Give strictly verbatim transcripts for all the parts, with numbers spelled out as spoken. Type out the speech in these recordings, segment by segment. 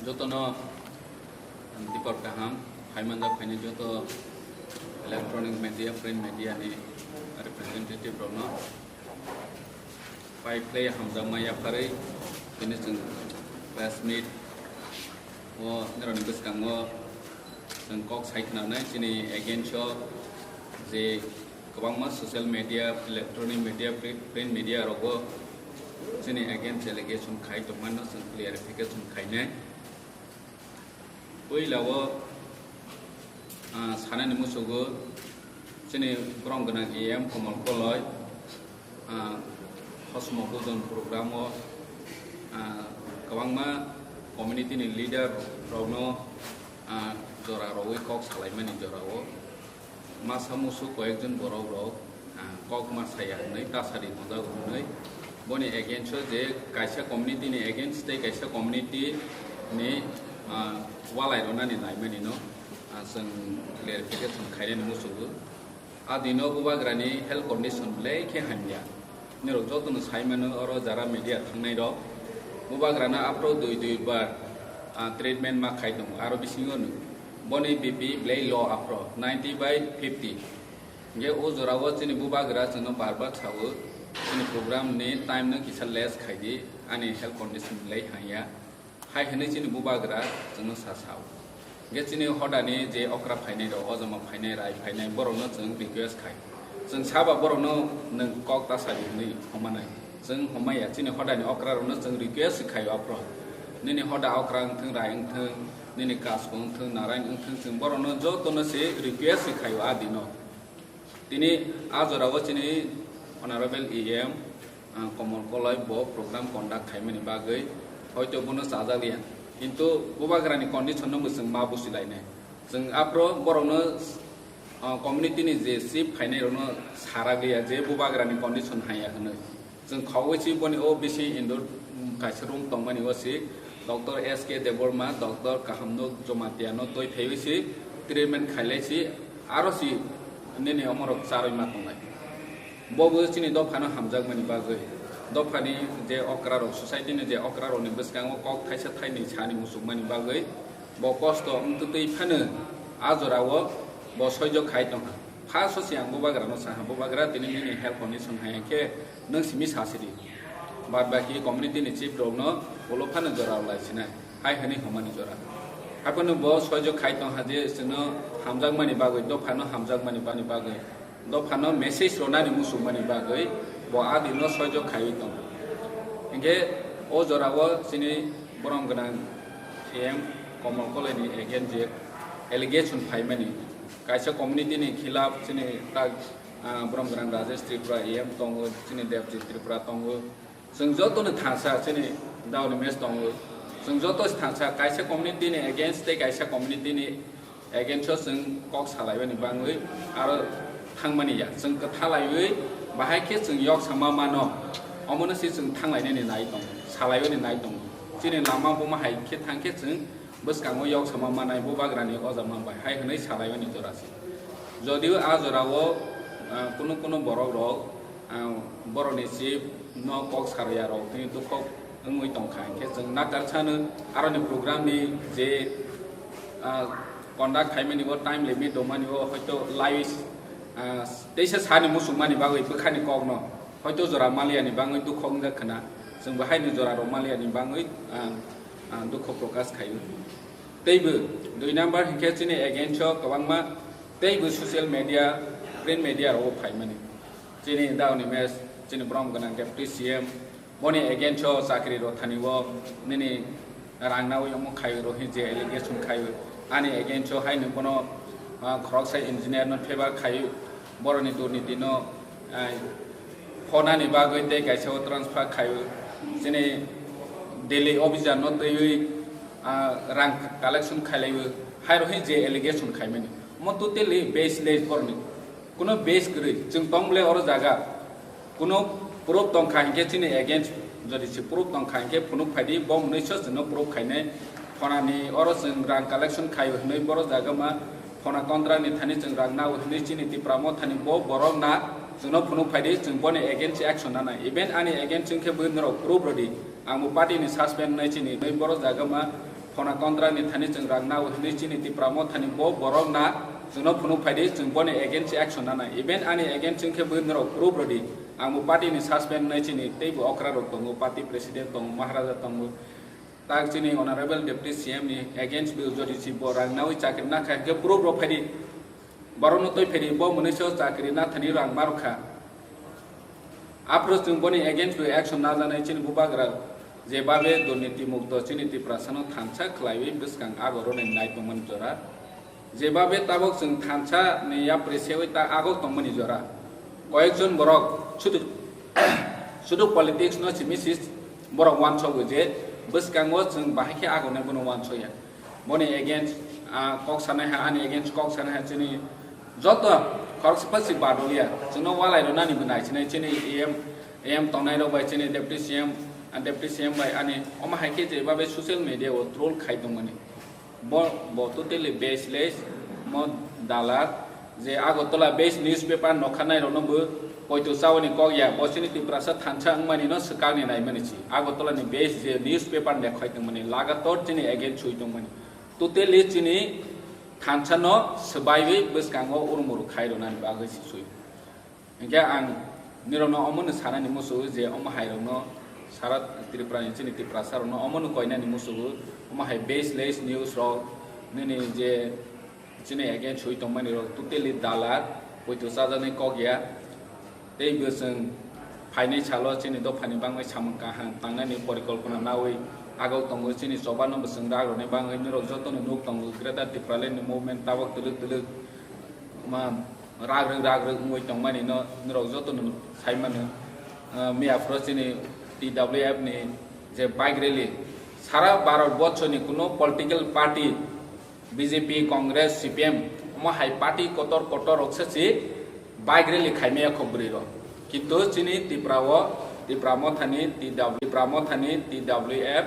Jotono dipor kaham, phaimanjak phainai joto electronic media, print media ni representative rokno pai phlai hamjakma yapharwi tini chwng press meet o norokni bwskango chwng kok sai khwnanai chini against o je kwbangma social media, electronic media, pri-, print media rogo chini against allegation khai tongmano chwng clarification khainai. Puila o, ah, sanani musugo chini borom gwnang A M Komol Koloi, ah, Hosmo Bujon program o, ah, kwbangma community ni leader rokno, ah, jora rogwi kok salaimani jora o. Masa musu koyekjon borok rok, ah, kok ma saya hwnwi tasari tonjago hwnwi boni against o je kaisa community ni against tei kaisa community ni, ah, walai rwnani naimani no, ah, chwng clarification khainani musugo. A dino bubagrani health condition belai khe hamya. Nirok jotono sai mano oro jara media thangnai rok. Bubagrano aphro dui dui bar, ah, treatment ma khai tongo. Aro bisingo no boni B P belai low aphro ninety by fifty. Hingke o jora o chini bubagra chwngno bar bar sao, chini program ni time no kisa less khai di, ani health condition belai hamya. Hai hwnwi chini bubagra chwngno sa sao. Hingke chini hodani je okra phainai rok, ojama phainai, rai phainai, borokno chwng request khai. Chwng saba borokno nwng kok ta sadi hwnwi homanai. Chwng homaya, chini hodani okra rokno chwng request khaio aphro. Nini hoda okra wngthwng, rai wngthwng, nini kasko wngthwng, narai wngthwng, chwng borokno jotono se request khaio a dino. Tini a jora o chini Honorable E M, ah, Komol Koloi bo program conduct khaimani bagwi hoito bono chajak liya. Kintu bubagrani condition no bo chwng ma busi lainai. Chwng aphro borokno, ah, community ni je chief phainai rokno sarak liya je bubagrani condition haya hwnwi. Chwng khogwi si boni o bisi indoor, mm, kaisa room tongmani o si Doctor S K Debbarma, Doctor Kahamno Jamatia no twi phaiwi si treatment khailai si aro si nini omorok charwi ma tongnai. Bo bo chini dophano hamjakmani bagwi, dophani je okra rok, society ni je okra rokni bwskango kok thaisa thainwi sani muchukmani bagwi bo kosto wngtwi phano a jora o bo soijo khai tongkha. First o se ang bubagra no saha, bubagra tini nini health condition hai khe nwng simi sa sidi. Bad baki community ni chief rok no ulo phano jora lai sinai, hai hwnwi homani jora. Haphano bo soijo khai tong ha je chwngno hamjakmani bagwi, dophano hamjakmani bani bagwi, dophano message ronani muchungmani bagwi bo a dino soijo khaiwi tong. Hinkhe o jora o chini borom gwnang M Komol Koloi ni against je allegation phaimani, kaisa community ni khilaf chini tak, ah, borom gwnang Rajesh Tripura A M tongo, chini Debjit Tripura tongo. Chwng joto no thangsa chini daoni mes tongo. Chwng joto se thangsa kaisa community ni against tei kaisa community ni against o chwng kok salaibani bangwi aro thangmani ya. Chwng kwthalaiwi bahai khe chwng yok sama mano. Omono se chwng thanglainani nai tongo, salaibani nai tongo. Chini lama buma hai khe thang khe chwng bwskango yok sama manai bubagrani ojama bai hai hwnwi salaimani jora se. Jodio a jorao, ah, kunu kunu borok rok, ah, borokni chief no kok sarya rok tini dukhok wngwi tongkha, hinkhe chwng nakar sano aroni program ni je, ah, conduct khaimani o time limit dongmani o hoito live, ah, teisa sani muchungmani bagwi bwkhani kokno hoito jora maliani bangwi dukhok wngjak khna, chwng bo haini jora rok maliani bangwi, ah, ah, dukho prokash khaio. Teibo dui number hinkhe chini against o kwbangma teibo social media, print media rogo phaimani. Chini daoni mes, chini borom gwnang Deputy C M, boni against o chakri rothani o nini rang nawi omo khaio rohi je allegation khaio. Ani against o haino bono, ah, khoroksa engineer no favor khaio. Boroni durniti no, ah, phonani bagwi tei kaisa o transfer khaio. Chini Delhi officer no twiwi, ah, rang collection khailaiwi. Hai rohi je allegation khaimani. Omo totally baseless boroni. Kuno base kwrwi, chwng tong bwle oro jaga. Kuno proof tongkha hinkhe chini against, jodi se proof tongkha hinkhe phunuk phaidi, bo mwnwiso chwngno proof khainai. Phonani oro chwng rang collection khai hwnwi boro jaga ma phona contract ni thani chwng rang nao hwnwi chini Tipra Motha ni bo borok na chwngno phunuk phaidi, chwng boni against action nanai. Even ani against wngkhe bwi norok proof rwdi, ang bo party ni suspend wngnai chini, hwnwi boro jaga ma Khona contract ni thani chwng rang nao hinwi chini Tipra Motha ni bo borok na chwngno phunuk phaidi, chwng boni against action nanai. Even ani against wngkhe bo norok proof rwdi. Ang bo party ni suspend nai chini tei bo okra rok tongo, party president tongo, Maharaja tongo. Tak chini honorable deputy C M ni against bo jodi si bo rang nawi chakri nakha khe proof rok phaidi. Borokno twi phaidi bo mwnwiso chakri nathani rang marokha. Aphuru chwng boni against bo action najanai chini bubagra jebabe durniti mukto chini Tiprasano thansa khlaiwi bwskang ago ronai nai tongmani jora. Jebabe tabok chwng thansa ni yapri sewi ta ago tongmani jora. Koyekjon borok sudu, sudu politics no simi sis borok wansogo je bwskango chwng bahai khe agonai bono wansoya. Boni against, ah, kok sanai ha, ani against kok sanai ha, chini joto khoroksa pasi badoliya. Chwngno walai rwnani bo nai sinai, chini E M, E M tongnai rok bai, chini deputy C M, ah, deputy C M bai ani omo hai khe je babe social media o troll khai tongmani. Bo, bo totally baseless, mo dalak, je Agartala based newspaper nokha nai rokno bo poito chawani kok ya, bo chini Tiprasa thansa wngmani no swkang ni naimani si. Agartala ni based je newspaper ni khai tongmani, lagator chini against sui tongmani. Totally chini thansa no swbaiwi bwskango urumuru khai rwnani bagwi si sui. Hinkhe ang nirokno omono sanani musugo je omo hai rokno sara Tripura ni chini Tiprasa rokno omono koinani musugo, omo hai baseless news rok nini je chini against sui tongmani rok totally dalak, poito chajaknai kok ya. Tei bo chwng phainai salo chini dophani bangwi samung kaham tangnani porikolpona nawi agok tongo, chini choba no bo chwng rak rwni bangwi norok jotono nuk tongo, Greater Tipraland ni movement tabok twlwk twlwk ma ragrwk ragrwk wngwi tongmani no norok jotono sai mano. Ah, miya phuru chini T W F ni je bike rally sara Bharat borso ni kuno political party B J P, Congress, C P M omo hai party kotor kotor rok se si bike rally khaimaya kho bwrwi rok. Kintu chini Tripura o, Tipra Mothani T W, Tipra Mothani T W F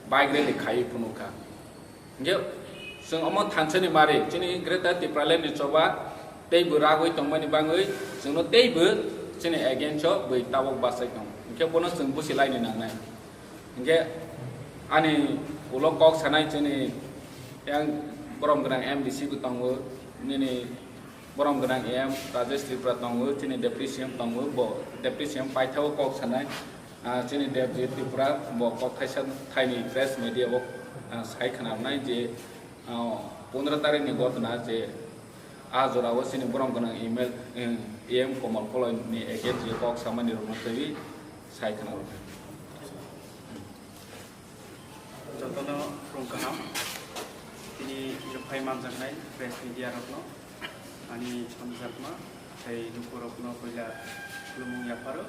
bike rally khaiwi phunukha. Hinkhe chwng omo thansani mari chini Greater Tipraland ni choba teibo ragwi tongmani bangwi chwngno teibo chini against o bwi tabok bachai tongo. Hinkhe bono chwng busi laini nangnai. Hinkhe ani ulo kok sanai chini yang borom gwnang M D C bo tongo, nini borom gwnang M Rajesh Tripura tongo, chini Deputy C M tongo, bo Deputy C M paithao kok sanai, ah, chini Debjit Tripura bo kok thaisa thaini press media o, ah, sai khwnarnai je, ah, pondro tarikh ni gotna je, ah, jora o chini borom gwnang email, eh, E M Komal Koloi ni against je kok samani rokno twi sai khwnarnai. Jotono khulum kaham. Tini rwphai manjaknai press media rokno, ani hamjakma tei lukurokno puila khulumung yapharo.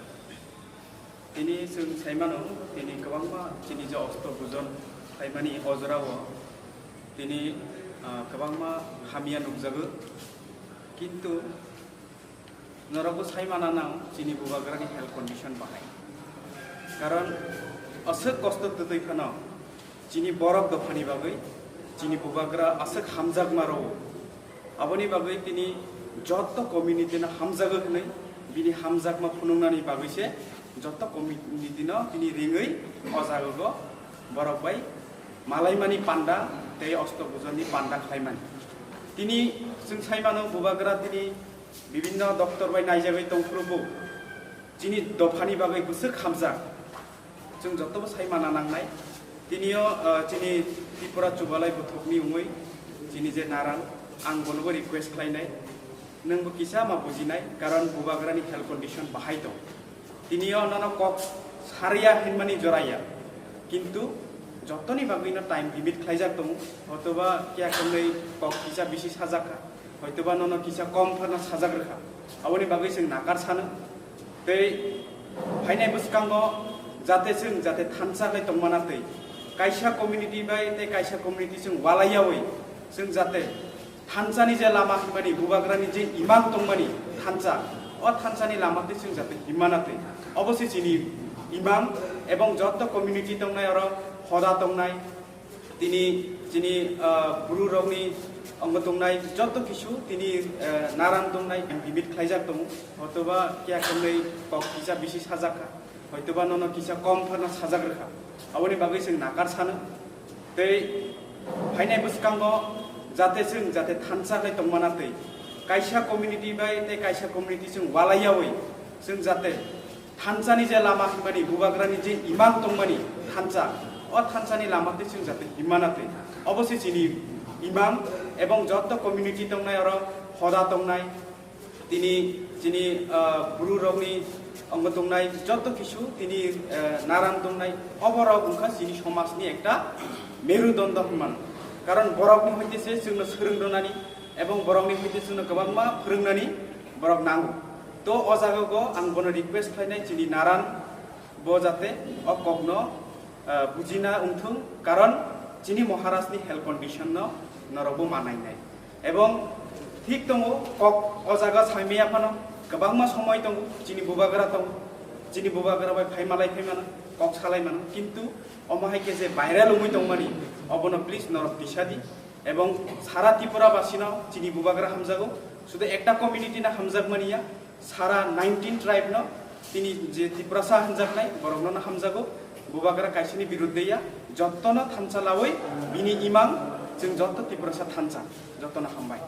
Tini chwng sai mano, tini kwbangma chini je osto bujon khlaimani o jorao tini, ah, kwbangma hamya nukjago. Kintu norokbo sai mana nang chini bubagrani health condition bahai. Karon aswk kosto twtwi phano chini borok dophani bagwi chini bubagra aswk hamjakma rwo. Aboni bagwi tini joto community no hamjago hwnwi bini hamjakma phunuknani bagwi se joto community no tini ringwi o jago borok bai malaimani panda tei osto bujoni panda khlaimani. Tini chwng sai mano bubagra tini bibinno doctor bai naijagwi tongphuru bo chini dophani bagwi bwswk hamjak. Chwng jotobo sai mana nangnai. Tinio, ah, chini Tripura chubalai buthukni wngwi chini je naran, ang bonobo request khlainai. Nwngbo kisa ma bujinai, karon bubagrani health condition bahai tong. Tinio nono kok sariya hinmani joraya. Kintu jotoni bagwino time limit khlaijak tongo. Hotoba kiya kwnwi kok kisa bisi sajak kha. Hoitoba nono kisa kom phano sajak rwkha. Aboni bagwi chwng nakar sano. Tei phainai bwskango jate chwng jate thansa khe tongmana twi kaisa community bai tei kaisa community chwng walaiyawi chwng jate thansani je lama hinmani bubagrani je imang tongmani thansa, o thansani lama twi chwng jate himmana twi obo se chini imang ebong joto community tongnai oro hoda tongnai. Tini chini, ah, buru rokni ongo tongnai joto kisu tini, eh, naran tongnai limit khlaijak tongo. Hotoba kiya kwnwi kok kisa bisi sajak kha. Hoitoba nono kisa kom phano sajak rwkha. Aboni bagwi chwng nakar sano. Tei Phainai bwskango jate chwng jate thansa khe tongmana twi kaisa community bai tei kaisa community chwng walaiyawi chwng jate thansani je lama himani, bubagrani je imang tongmani thansa, o thansani lama twi chwng jate himmana twi. Obo se chini imang, ebong jotto community tongnai, oro hoda tongnai, tini chini, ah, buru rokni ongo tongnai, jotto kisu tini, eh, naran tongnai, obo rok wngkha chini somajni ekta merudondo hwnmano. Karon borokni hoite se chwngno swrwng rwnani ebong borokni hoite chwngno kwbangma phwrwngnani borok nango. To o jaga go ang bono request khlainai, chini naran bo jate o kokno, ah, bujina wngthung, karon chini Maharajni health condition no norokbo manainai. Ebong thik tongo, kok o jaga saimaya phano kwbangma somoi tongo, chini bubagra tongo, chini bubagra bai phaimalai phaimano, kok salai mano, kintu omo hai khe je viral wngwi tongmani, obono please norok tisa di. Ebong sara Tripura basino chini bubagra hamjago, sudu ekta community no hamjakmani ya, sara nineteen tribe no tini je Tiprasa hwnjaknai borokno no hamjago, bubagra kaisini birudde ya, jottono thansa lawi bini imang chwng jotto Tiprasa thansa, jottono hambai.